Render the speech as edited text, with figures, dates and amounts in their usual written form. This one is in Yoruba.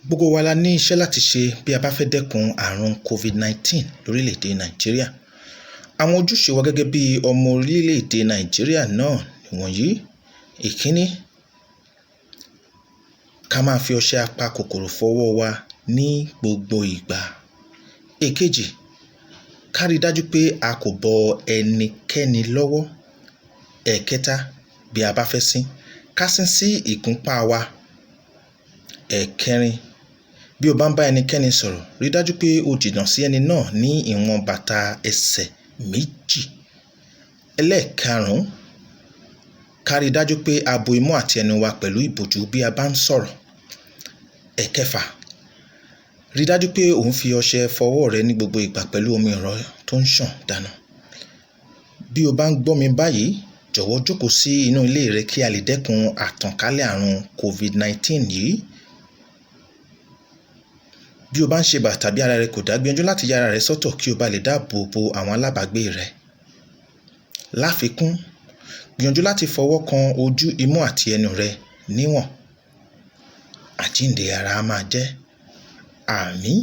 Gbogbo wa la ní iṣẹ́ láti ṣe bí a bá fẹ́ dẹ́kun àrùn COVID-19 lórílẹ̀-èdè Nàìjíríà. Àwọn ojúṣe wa gẹ́gẹ́ bí ọmọ orílẹ̀-èdè Nàìjíríà náà nìwọ̀nyí: Ìkíní, ká máa fi ọṣẹ apakòkòrò fọ ọwọ́ wa ní gbogbo ìgbà. Èkejì, ká rí dájú pé a kò bọ ẹnikẹ́ni lọ́wọ́. Ẹ̀kẹta, bí a bá fẹ́ sín, ká sín sí ìgúnpá wa. Ẹ̀kẹrin, bí o bá ń bá ẹnikẹ́ni sọ̀rọ̀, rí dájú pé o jìnnà sí ẹni náà ní ìwọ̀n bàtà ẹsẹ̀ 2. Ẹlẹ́ẹ̀karùn-ún, ká rí dájú pé a bo imú àti ẹnu wa pẹ̀lú ìbòjú bí a bá ń sọ̀rọ̀. Ẹ̀kẹfà, rí dájú pé ò ń fi ọṣẹ fọ ọwọ́ rẹ ní gbogbo ìgbà pẹ̀lú omi ẹ̀rọ tó ń ṣàn dànù. Bí o bá ń gbọ́ mi báyìí, jọ̀wọ́ jókòó sí inú ilé rẹ kí a lè dẹ́kun àtànkálẹ̀ àrùn COVID-19 yìí. Bí o bá ń ṣebà tàbí ara rẹ kò dá, gbìyànjú láti ya ara rẹ sọ́tọ̀ kí o bá lè dáàbò bo àwọn alábàágbé rẹ. Láfikún, gbìyànjú láti fọwọ́ kan ojú, imú àti ẹnu rẹ níwọ̀n. Àjíǹde ara á máa jẹ́. Àmín.